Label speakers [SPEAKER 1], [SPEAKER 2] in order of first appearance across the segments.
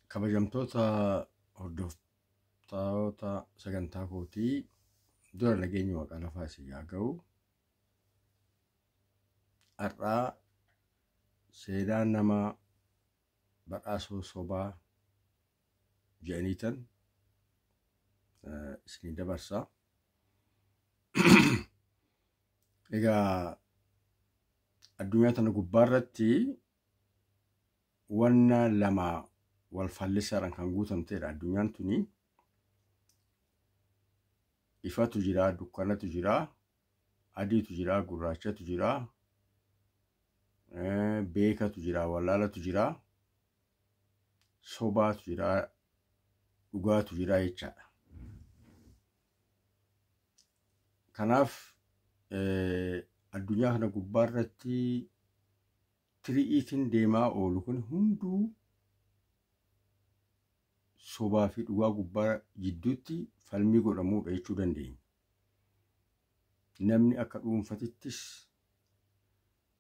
[SPEAKER 1] Kabajamtoota hordoftoota sagantaa kootii, dura nageenya Waaqaa lafaa isin haa ga'u. Har'aa seenaa nama Badhaasoo Sobaa jedhaniitan isinii dabarsa. Egaa addunyaa tana gubbaarratti wanna lama wal fallisaadhaan kan guutamteedha addunyaan tuni. Ifatu jira, dukkanatu jira, adiitu jira, gurraachatu jira, beekatu jira, wallaalatu jira, sobaatu jira, dhugaatu jira jechaadha. Kanaaf addunyaa kana gubbaarratti tiri'iitiin deemaa oolu kun hunduu sobaa fi dhugaa gubbaa jidduutti falmii godhamuudha jechuu dandeenya. Namni akka dhuunfatittis,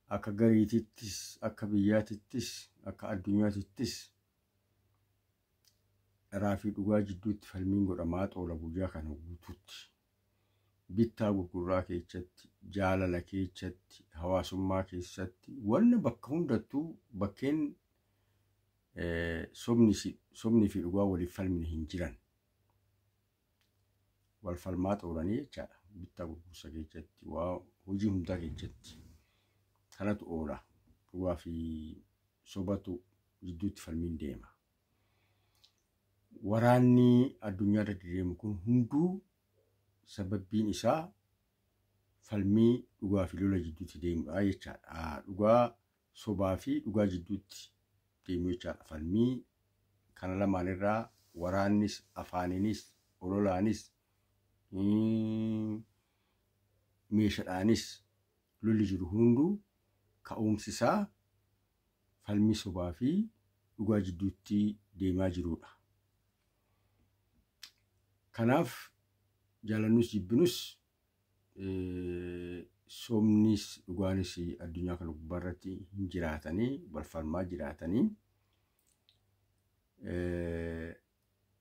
[SPEAKER 1] akka gareetittis, akka biyyaatittis, akka addunyaatittis dharaa fi dhugaa jidduutti falmiin godhamaa xoola guyyaa kana guutuutti. Bittaa gurgurraa keessatti, jaalala keessatti, hawaasummaa keessatti, wanna bakka hundattuu bakkeen sobni fi dhugaa waliif falmine hin jiran. Wal falmaa xoolanii jechaadha. Bittaa gurgursa keessatti, waa hojii hundaa keessatti. Kanatu oola. Dhugaa fi sobatu jidduutti falmiin deema. Waraanni addunyaa irra deemu kun hunduu sababbiin isaa falmii dhugaa fi lola jidduutti deemudha jechaadha. Dhugaa sobaa fi dhugaa jidduutti deemu jechaadha. Falmii kana lamaan irraa waraannis, afaaninis, ololaanis, meeshaadhaanis lolli jiru hunduu ka'umsi isaa falmii sobaa fi dhugaa jidduutti deemaa jirudha. Kanaaf jaalannus jibbinus sobnis dhugaanis addunyaa kana gubbaarratti hin jiraatanii, wal falmaa jiraatanii.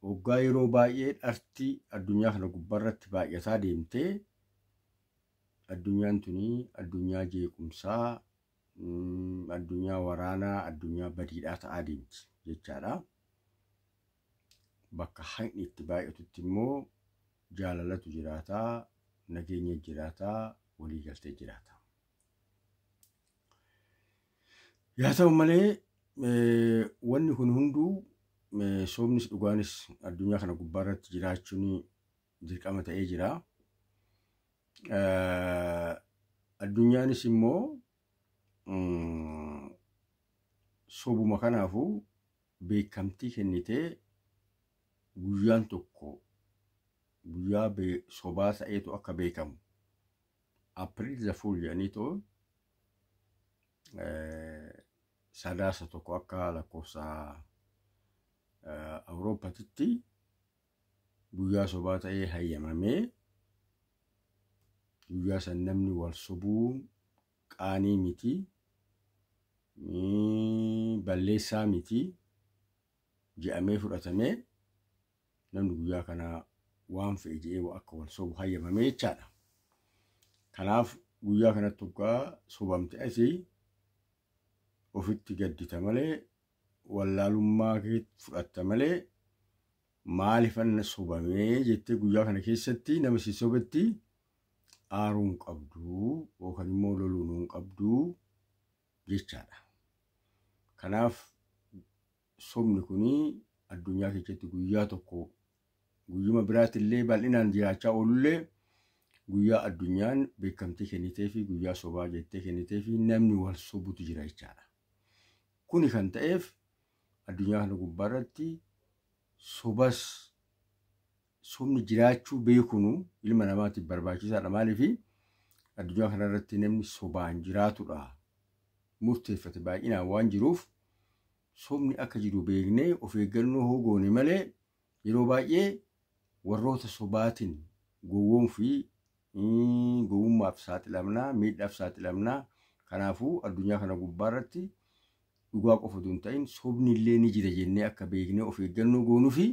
[SPEAKER 1] Waggaa yeroo baay'ee dharti addunyaa kana gubbaarratti baay'ataa deemtee, addunyaan tuni addunyaa jeequmsaa, addunyaa waraanaa, addunyaa badiidhaa ta'aa deemti jechaadha. Bakka haqni itti baay'atutti immoo jaalalatu jiraataa, nageenya jiraataa, waliigaltee jiraata. Yaa ta'u malee wanni kun hunduu, sobnis dhugaanis addunyaa kana gubbaarratti jiraachuun dirqama ta'ee jira. Addunyaanis immoo sobuma kanaafuu beekamtii kennitee guyyaan tokko guyyaa sobaa ta'eetu akka beekamu April the Fool jedhanii too Sadaasa 1 akka lakkoofsa Awurooppatitti guyyaa sobaa ta'ee hayyamamee, guyyaa san namni wal sobuun qaanii miti, balleessaa miti jedhamee fudhatamee, namni guyyaa kana waan fe'e jedhee akka wal sobu hayyamamee jechaadha. Kanaaf guyyaa kanatti hoggaa sobamte asii ofitti gaddita malee, wallaalummaa kee fudhatta malee, maaliifan sobamee jettee guyyaa kana keessatti nama si sobetti aaruu hin qabdu yookaan immoo loluu hin qabdu jechaadha. Kanaaf sobni kuni addunyaa keessatti guyyaa tokko guyyuma biraatti illee bal'inaan jiraachaa oolullee, guyyaa addunyaan beekamtii kennitee fi guyyaa sobaa jettee kennitee fi namni wal sobutu jira jechaadha. Kuni kan ta'eef addunyaa kana gubbaarratti sobas sobni jiraachuu beekunu ilma namaatiif barbaachisaadha. Maaliif addunyaa kanarratti namni sobaan jiraatudha murteeffate baay'inaan waan jiruuf, sobni akka jiru beeknee of eeggannoo hoo goone malee, yeroo baay'ee warroota sobaatiin gowwoomuu fi gowwummaaf saaxilamnaa, miidhaaf saaxilamnaa. Kanaafuu addunyaa kana gubbaarratti Dhugaa qofa osoo hin ta'in sobni illee ni jira jennee akka beeknee of eeggannoo goonuu fi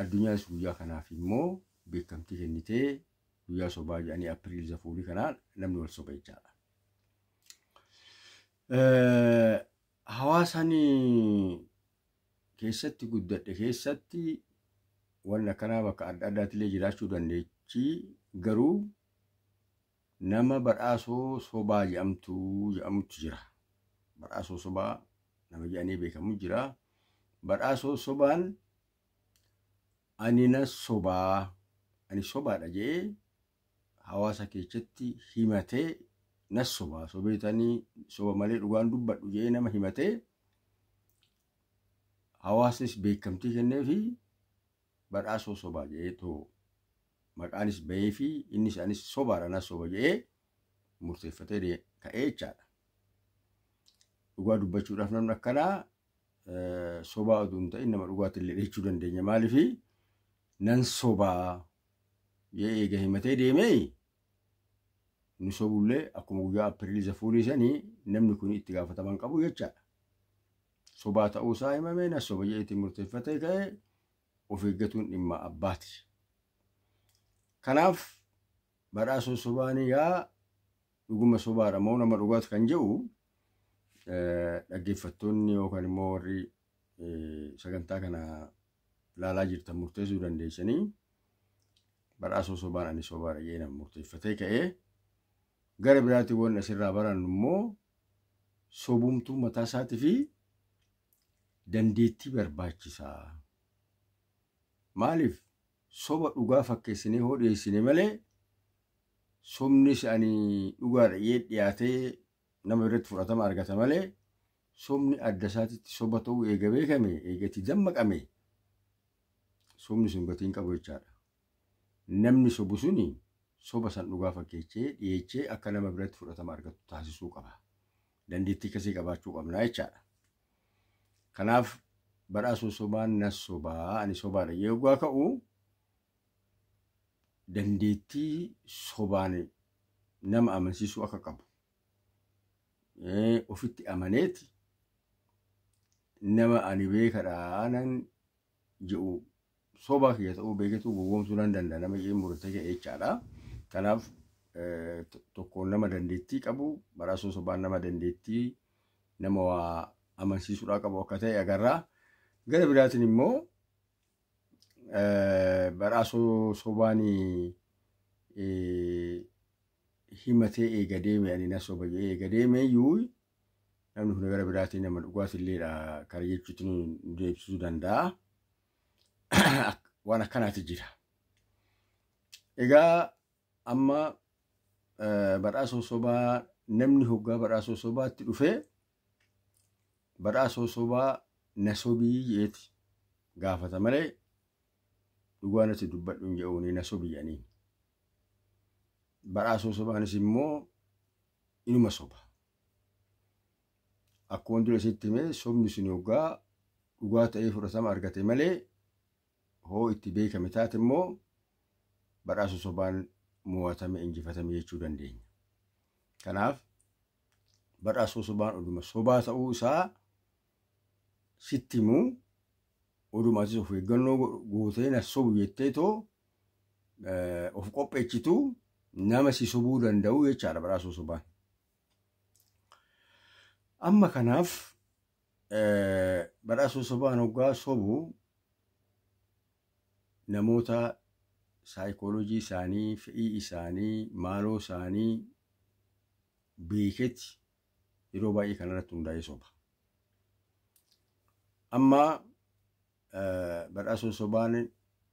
[SPEAKER 1] addunyaanis guyyaa kanaaf immoo beekamtii kennitee guyyaa sobaa jedhanii April the Fool kanaa namni wal soba jechaadha. Hawaasaan keessatti guddadhe keessatti wanni akkanaa bakka adda addaatti illee jiraachuu dandeechi, garuu nama Badhaasoo Sobaa jedhamutu jira. Badhaasoo Sobaa nama jedhanii beekamu jira. Badhaasoo Sobaan ani na sobaa, ani sobaadha jedhee hawaasa keessatti himatee, na sobaa sobeetanii soba malee dhugaan dubbadhu jedhee nama himatee, hawaasnis beekamtii kenneefi Badhaasoo Sobaa jedhee too maqaanis bahee fi innis anis sobaadha, na soba jedhee murteeffatee ka'ee jechaadha. Dhugaa dubbachuudhaaf namni akkanaa sobaa oduu hin ta'in nama dhugaatti illee jechuu dandeenya. Maaliifi nan sobaa jedhee eega himatee deemee nu sobullee akkuma guyyaa April the Fool sanii namni kun itti gaafataman qabu jechaadha. Sobaa ta'uusaa himamee na soba jedhee itti murteeffatee ka'ee of eeggatuun dhimma abbaati. Kanaaf Badhaasoo Sobaan yaa dhuguma sobaadha moo nama dhugaati kan jedhu dhaggeeffattoonni yookaan immoo warri sagantaa kana ilaalaa jirtan murteessuu dandeessanii. Badhaasoo Sobaan ani sobaadha jedhee nama murteeffatee ka'ee, gara biraatiin wanni asirraa barannu immoo sobumtuu mataa isaatii fi dandeettii barbaachisaa. Maaliif soba dhugaa fakkeessinee hoo dhiyeessine malee sobnis ani dhugaadha jedhee dhiyaatee nama biratti fudhatama argata malee, sobni adda isaatitti soba ta'uu eega beekame, eega itti dammaqame, sobni sun gatii hin qabu jechaadha. Namni sobu suni soba san dhugaa fakkeechee dhiyeechee akka nama biratti fudhatama argatu taasisuu qaba. Dandeettii akkasii qabaachuu qabna jechaadha. Kanaaf Badhaasoo Sobaan na sobaa, ani sobaadha yeroo ka'u dandeettii sobaan nama amansiisuu akka qabu ofitti amaneeti nama ani beekadhaa nan jedhu sobaa kiyya ta'uu beeketu gowwoomsuu nan danda'a nama jedhee murtee ka'e jechaadha. Kanaaf tokkoon nama dandeettii qabu, Badhaasoo Sobaan nama dandeettii nama waa amansiisuudhaa qabu akka ta'e agarra. Gara biraatiin immoo Badhaasoo Sobaan himatee eega deeme, ani na soba jedhee eega deeme iyyuu, namni kun gara biraatiin nama dhugaatiilleedha kara jechuutti nu deebisuu danda'a. Waan akkanaati jira. Egaa amma Badhaasoo Sobaa namni hoggaa Badhaasoo Sobaatti dhufee Badhaasoo Sobaa na sobii jeeti gaafata malee dhugaa natti dubbadhu hin jedhuuni, na sobii jedhanii. Badhaasoo Sobaanis immoo inuma soba. Akkuma dura isitti hime, sobni sun hoggaa dhugaa ta'ee fudhatama argate malee hoo itti beekame taate immoo Badhaasoo Sobaan mo'atame, injifatame jechuu dandeenya. Kanaaf Badhaasoo Sobaan oduma sobaa ta'uu isaa sitti himuu, oduma atis of eeggannoo gootee na sobu jettee too of qopheechitu nama si sobuu danda'u jechaadha Badhaasoo Sobaan. Amma kanaaf Badhaasoo Sobaan hoggaa sobu namoota saayikooloojii isaanii, fedhii isaanii, maaloo isaanii beeketti yeroo baay'ee kanarratti hundaa'ee soba. Amma Badhaasoo Sobaan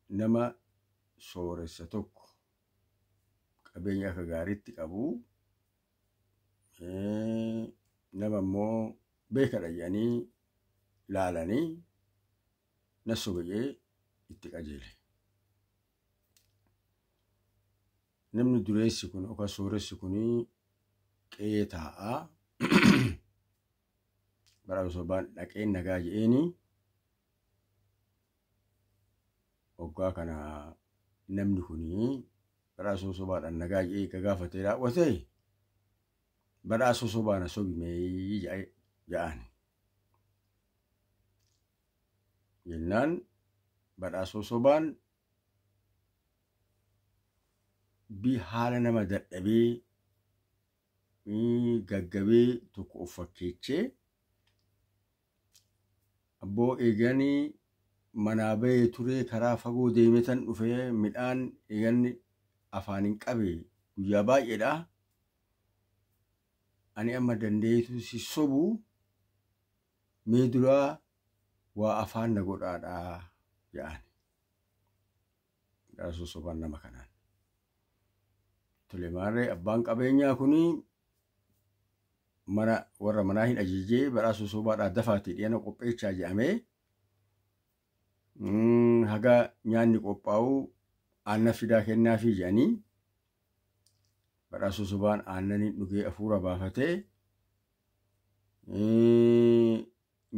[SPEAKER 1] nama sooressa tokko qabeenya akka gaariitti qabu, nama immoo beekadha jedhanii laalanii na soba jedhee itti qajeele. Namni dureessi kun yookaan sooressi kun qe'ee taa'aa, Badhaasoo Sobaan dhaqee nagaa jedheeni. Hoggaa kana namni kun Badhaasoo Sobaadhaan nagaa jedhee gaafatee raawwate, Badhaasoo Sobaa na sobi mee jedhee Ja'an. Jennaan Badhaasoo Sobaan bi haala nama dadhabee gaggabee tokko of fakkeechee abboo eeganii manaa bahee turee karaa fagoo deemee tan dhufee midhaan eeganni afaan hin qabe guyyaa baay'eedha. Ani amma dandeetu si sobu mee duraa waa afaan na godhaadhaa jedhan. Badhaasoo Sobaan nama kanaan. Tole maarree abbaan qabeenyaa kuni mana warra manaa hin ajajee Badhaasoo Sobaadhaa dafaatii dhiyana qopheechaa jedhamee haga nyaanni qophaa'u aannan fidaa kennaafii jedhanii Badhaasoo Sobaan aannaniin dhugee hafuura baafatee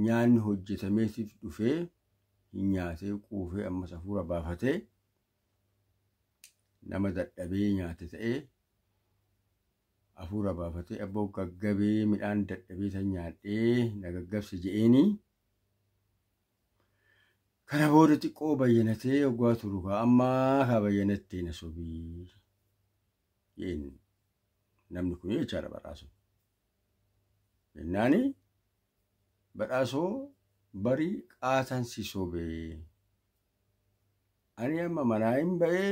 [SPEAKER 1] nyaanni hojjetameetiif dhufee hin nyaatee quufee ammas hafuura baafatee nama dadhabee nyaate ta'ee hafuura baafatee abboo gaggabee midhaan dadhabee tan nyaadhee na gaggabse je'eenii kana booda xiqqoo bayyanatee hoggaa turu kaa ammaa kaa bayyanattee na sobii je'een namni kun jechaadha Badhaasoo. Jennaani Badhaasoo bari qaatan si sobee ani amma manaa hin ba'ee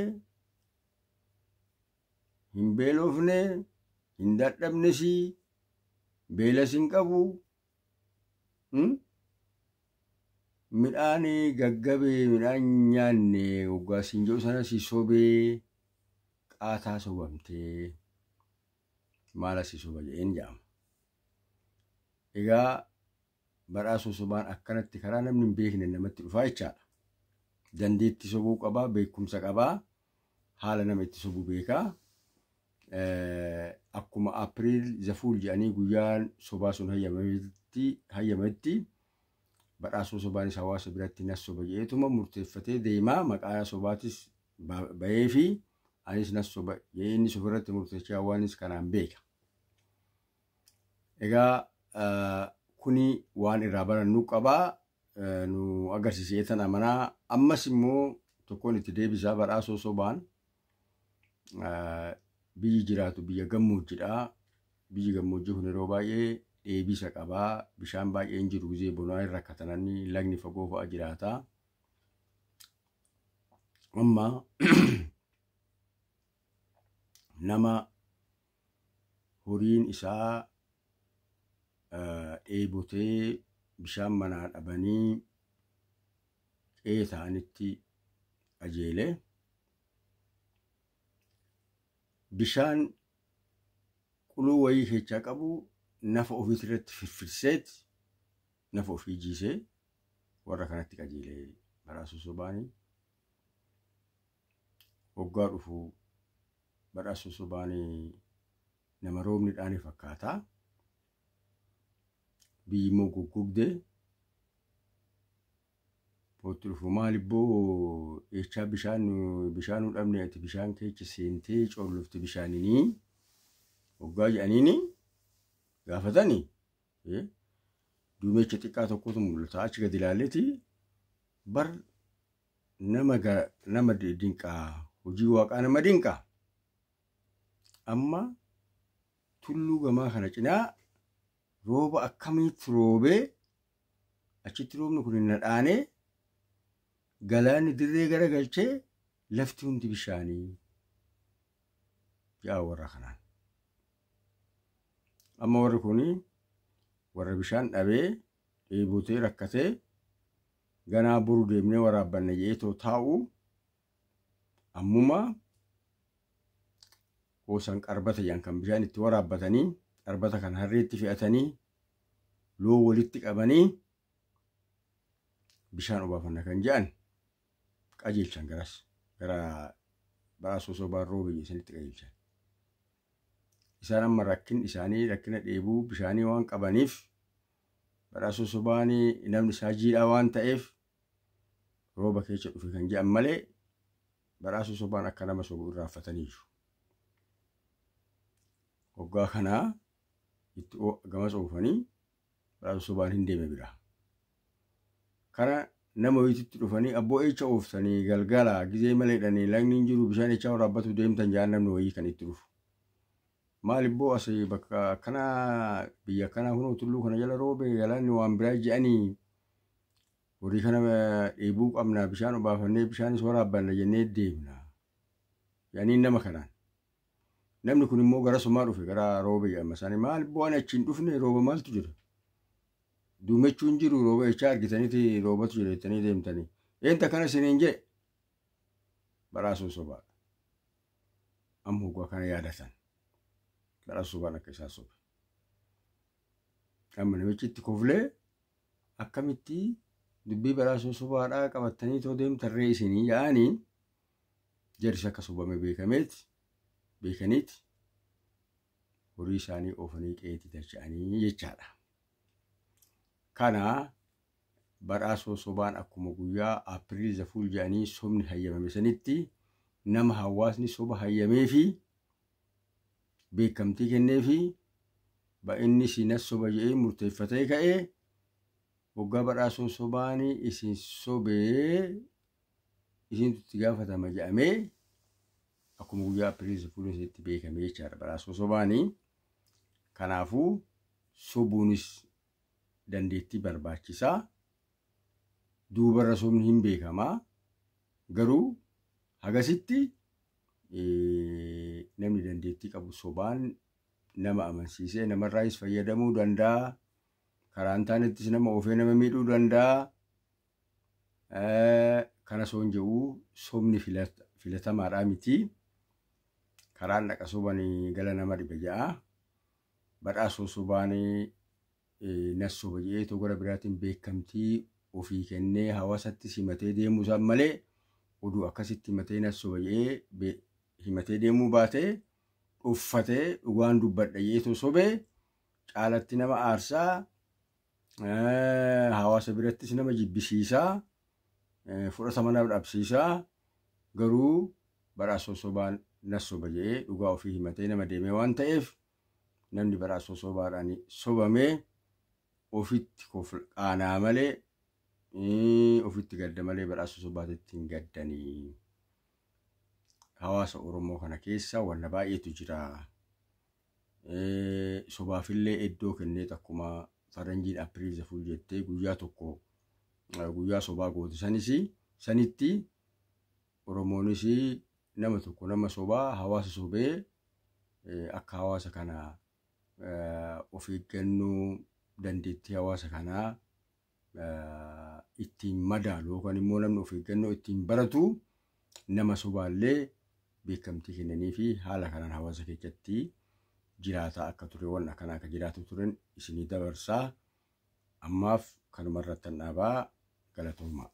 [SPEAKER 1] hin beelofne hin dadhabnes beelas hin qabu midhaan gaggabee midhaan nyaanne waggaa siin jedhu sana si sobee qaataa sobamtee maala si soba jedheen jedhama. Egaa Badhaasoo Sobaan akkanatti karaa namni hin beekne namatti dhufaa jechaadha. Dandeettii sobuu qabaa, beekumsa qabaa, haala nama itti sobu beekaa. Akkuma April the Fool jedhanii guyyaan sobaa sun hayyametti Badhaasoo Sobaanis hawaasa biratti nas soba jedheetuma murteeffatee deemaa maqaa sobaatis bahee fi anis nas soba jedhee inni ofirratti murteessee hawaanis kanaan beeka. Egaa kuni waan irraa barannu qabaa nu agarsiisee tan amanaa ammas immoo tokkoon itti deebisaa Badhaasoo Sobaan biyyi jiraatu biyya gammoojjiidha. Biyyi gammoojjii kun yeroo baay'ee dheebisa qabaa bishaan baay'ee hin jiru gizee bonaa hin rakkatananii lagni fagoo fa'a jiraata. Amma nama horiin isaa dheebotee bishaan manaa dhabanii qe'ee ta'anitti qajeele. Bishaan quluu wayii keessaa qabu nafa ofiitirratti firfirseet nafa ofii jiisee warra kanatti qajeelee Badhaasoo Sobaanii. Hoggaa dhufu Badhaasoo Sobaanii nama roobni dhaane fakkaata. Biyyi immoo goggogdee bootti dhufu maalibboo eechaa bishaan nu dhabne ati bishaan keessa seentee collofte bishaaninii hoggaa jedhaniini gaafatanii duumecha xiqqaa tokkotu mul'ata achi gadi ilaaleeti bar nama dinqaa hojii waaqaa nama dinqaa amma tulluu gamaa kana cinaa rooba akkamitti roobee achitti roobni kun hin nadhaanee galaanni dirree garagalchee lafti hundi bishaanii yaa warra kanaan. Amma warri kun warra bishaan dhabee dheebotee rakkatee ganaa boru deemnee waraabbanna jedhee taa'u ammuma hoosan qarbata jedhan kan bishaan itti waraabbatanii qarbata kan harreetti fe'atanii loon walitti qabanii bishaan obaafanna kan jedhan qajeelchan garas gara Badhaasoo Sobaan roobe jedhanitti qajeelchan. Isaan amma rakkin isaanii rakkina dheebuu bishaanii waan qabaniif Badhaasoo Sobaanii namni isaa jiidhaa waan ta'eef rooba keessa dhufe kan jedhan malee Badhaasoo Sobaan akka nama sobu irraanfataniiru. Hoggaa kanaa itti gamas oofanii Badhaasoo Sobaan hin deeme bira. Kana nama wayiititti dhufanii abboo eecha ooftanii galgala gizee maleedhanii lagni hin jiru bishaan eechaa waraabbatu deemtan jaan namni wayii kan itti dhufu. Maal ibboo as bakka akkanaa biyya akkanaa kunoo tulluu kana jala roobe galaanni waan biraa je'anii horii kana dheebuu qabna bishaan obaafannee bishaanis waraabbanna jennee deemna. Yaaniin nama kanaan. Namni kun immoo gara somaa dhufe gara roobe jedhama isaanii maal ibboo ani achiin dhufne rooba maaltu jira? Duumechuun jiru rooba jechaa argitaniiti roobatu jira jettanii deemtanii. Eenta kana isiniin jedhe Badhaasoo Sobaadha. Amma hoggaa kana yaadatan. Badhaasoo Sobaan akka isaa sobe. Amma namichi itti koflee akkamitti dubbii Badhaasoo Sobaadhaa qabattanii too deemtarree isinii yaa'anii jarris akka sobame beekameeti beekaniiti horii isaanii oofanii qe'eetti dacha'anii jechaadha. Kana Badhaasoo Sobaan akkuma guyyaa April the Fool jedhanii sobni hayyamame sanitti nama hawaasni soba hayyamee fi beekamtii kennee fi inni sinas soba jedhee murteeffatee ka'ee waggaa Badhaasoo Sobaan isin sobee isintu itti gaafatama jedhamee akkuma guyyaa April the Fool itti beekame jechaadha Badhaasoo Sobaanii. Kanaafuu sobuunis dandeettii barbaachisaa. Duubarra sobni hin beekamaa. Garuu hagasitti namni dandeettii qabu sobaan nama amansiisee namarraayis fayyadamuu danda'a. Karaa hin taanettis nama oofee nama miidhuu danda'a. Kana soon jedhu sobni filatamaadhaa miti. Karaan dhaqa sobanii gala nama dhiba ja'a. Badhaasoo Sobaan nas soba jedhee gara biraatiin beekamtii ofii kennee hawaasatti simatee deemuu isaan malee oduu akkasitti himatee nas soba jedhee himatee deemuu baatee uffatee dhugaan dubbadha jedheetoo sobee caalatti nama aarsaa hawaasa birattis nama jibbisiisaa fudhatama nama dhabsiisaa garuu Badhaasoo Sobaan nas soba jedhee dhugaa ofii himatee nama deemee waan ta'eef namni Badhaasoo Sobaadhaan sobamee ofitti qaanaa malee ofitti gadda malee Badhaasoo Sobaatitti hin gaddanii. Hawaasa Oromoo kana keessa wanna baay'eetu jira. Sobaafillee iddoo kennee akkuma faranjiin April the Fool jettee guyyaa tokko guyyaa sobaa goote sanis sanitti Oromoonis nama tokko nama sobaa hawaasa sobee akka hawaasa kana of eeggannoo dandeettii hawaasa kanaa ittiin madaalu yookaan immoo namni of eeggannoo ittiin baratu nama sobaallee beekamtii kennanii fi haala kanaan hawaasa keessatti jiraataa akka ture waan akkanaa akka jiraatu turan isinii dabarsaa. Ammaaf kanuma irratti dhaabaa, galatoomaa.